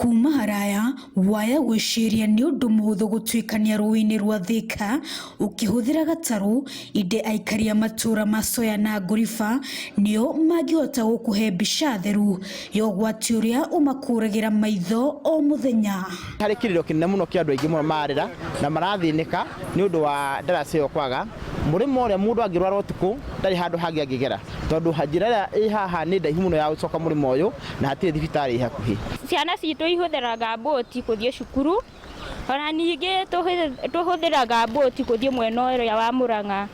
Kuma haraya waya gwĩciria nĩ ũndũ mũhũthũ gũtuĩkania rũĩ-inĩ rwa Thika ũkĩhũthĩra gatarũ, ĩndĩ aikari a matũra ma Soya na Ngũriba nĩo mangĩhota gũkũhe mbica theru ya ũgwati ũrĩa ũmakũragĩra maitho o mũthenya. Harĩ kĩrĩro kĩnene mũno kĩa andũ aingĩ mũno mararĩra na marathĩnĩka nĩ ũndũ wa ndaraca ĩyo kwaga. Mũrĩmo ũrĩa mũndũ angĩrwara ũtukũ ndarĩ handũ hangĩ angĩgera tondũ njĩra ĩrĩa ĩ haha nĩ ndaihu mũno ya gũcoka mũrĩmo ũyũ na hatirĩ thibitarĩ ĩ hakuhĩ. Ciana citũ ihũthĩraga mbũti gũthiĩ cukuru, ona ningĩ tũhũthĩraga mbũti gũthiĩ mwena ũrĩa wa Mũrang'a.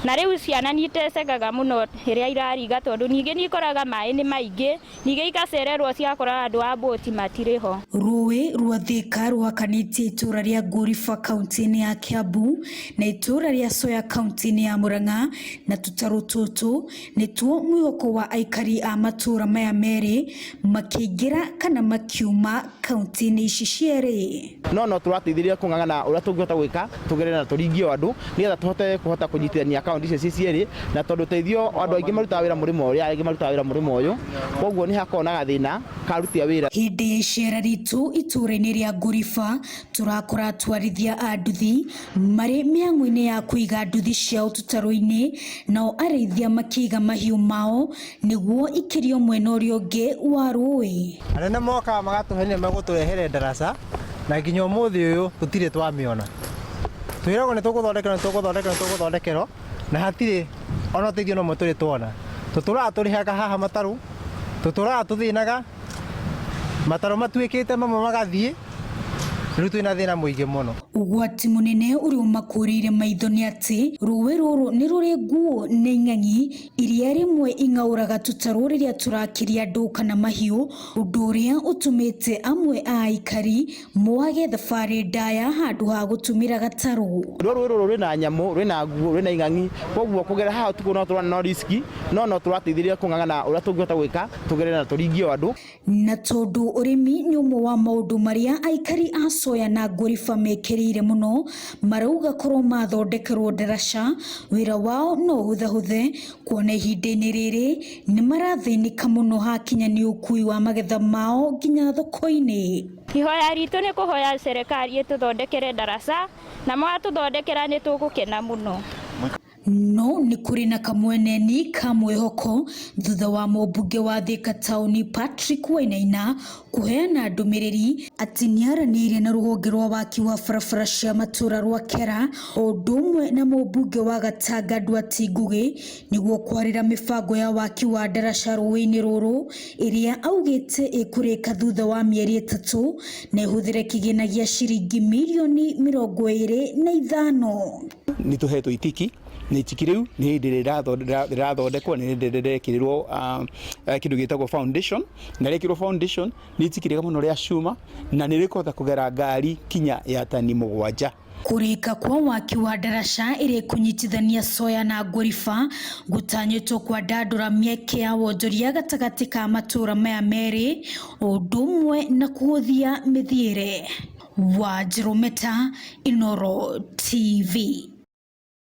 Na rĩu ciana nĩ itecekaga mũno rĩrĩa iraringa tondũ ningĩ nĩ ikoraga maĩ nĩ maingĩ, ningĩ igacererwo cigakora andũ a mbũti matirĩ ho. Rũĩ rwa Thika rũhakanĩtie itũra rĩa Ngũriba kaunti-inĩ ya Kiambu na itũra rĩa Soya kaunti-inĩ ya Murang'a na tũtarũ tũtũ nĩtuo mwĩhoko wa aikari a matũra maya merĩ makĩingĩra kana makiuma kaunti-inĩ ici cierĩ. No no tũrateithĩrĩria kũng'ang'ana ũrĩa tũngĩhota gwĩka tũgerere na tũringie o andũ nĩgetha tũhote kũhota kũnyitithania akaunti icio ciĩ cierĩ, na tondũ ũteithio andũ aingĩ marutaga wĩra mũrĩmo ũrĩa angĩ marutaga wĩra mũrĩmo ũyũ, koguo nĩ hakoragwo na gathĩna ka aruti a wĩra. Hĩndĩ ya icera ritũ itũra-inĩ rĩa Ngũriba tũrakora atwarithia a nduthi marĩ mĩhang'o-inĩ ya kũiga nduthi ciao tũtarũ-inĩ, nao arĩithia makĩiga mahiũ mao nĩguo ikĩrio mwena ũrĩa ũngĩ wa rũĩ. Anene mokaga magatũhe nĩ megũtũrehere ndaraca na nginya ũmũthĩ ũyũ tũtirĩ twamĩona. Twĩragwo nĩ tũgũthondekerwo nĩ tũgũthondekerwo nĩ tũgũthondekerwo na hatirĩ ona ũteithio ona ũmwe tũrĩ twona. Tũtũraga tũrĩhaga haha matarũ, tũtũraga tũthĩnaga, matarũ matuĩkĩte mamwe magathiĩ, rĩu twĩna thĩna mũingĩ mũno. Ũgwati mũnene ũrĩa ũmakũrĩire maitho nĩ atĩ rũĩ rũrũ nĩ rũrĩ nguo na ing'ang'i iria rĩmwe ing'aũraga tũtarũ rĩrĩa tũrakĩria andũ kana mahiũ, ũndũ ũrĩa ũtũmĩte amwe a aikari moage thabarĩ ndaya handũ ha gũtũmĩra gatarũ. Rũĩ rũrũ rwĩna nyamũ, rwĩna nguo, rwĩna ing'ang'i, koguo kũgera haha ũtukũ no tũrona no risk, no no tũrateithĩrĩria kũng'ang'ana ũrĩa tũngĩhota gwĩka tũgerere na tũringie o andũ. Na tondũ ũrĩmi nĩ ũmwe wa maũndũ marĩa aikari a Soya na Ngũriba mekĩrĩire mũno, marauga korwo mathondekerwo ndaraca, wĩra wao no ũhũthahũthe, kuona ihinda-inĩ rĩrĩ nĩ marathĩnĩka mũno hakinya nĩ ũkui wa magetha mao nginya thoko-inĩ. Ihoya ritũ nĩ kũhoya serikali ĩtũthondekere ndaraca, na mwatũthondekera nĩ tũgũkena mũno. No nĩ kũrĩ na kamweneni ka mwĩhoko thutha wa mũmbunge wa Thika taũni Patrick Wainaina kũheana ndũmĩrĩri atĩ nĩaranĩirie na rũhonge rwa waki wa barabara cia matũra rwa KERA o ũndũ ũmwe na mũmbunge wa Gatanga Nduati Ngũgĩ nĩguo kwarĩra mĩbango ya waki wa ndaraca rũĩ-inĩ rũrũ ĩrĩa augĩte ĩkũrĩka thutha wa mĩeri ĩtatũ na ĩhũthĩre kĩgĩna gĩa ciringi mirioni 25. Nĩ tũhetwo itiki na itiki rĩu nĩ hĩndĩ rĩrathondekwo nĩ hĩndĩ rĩrekĩrĩrwo kĩndũ gĩtagwo foundation, na rĩekĩrwo foundation nĩ itiki rĩega mũno rĩa cuma na nĩ rĩkũhota kũgera ngari kinya ya tani 7. Kũrĩka kwa waki wa ndaraca ĩrĩa ĩkũnyitithania Soya na Ngũriba gũtanyĩtwo kwandandũra mĩeke ya wonjoria gatagatĩ ka matũra maya merĩ o ũndũ ũmwe na kũhũthia mĩthiĩre. Wanjirũ Meta, Inooro TV.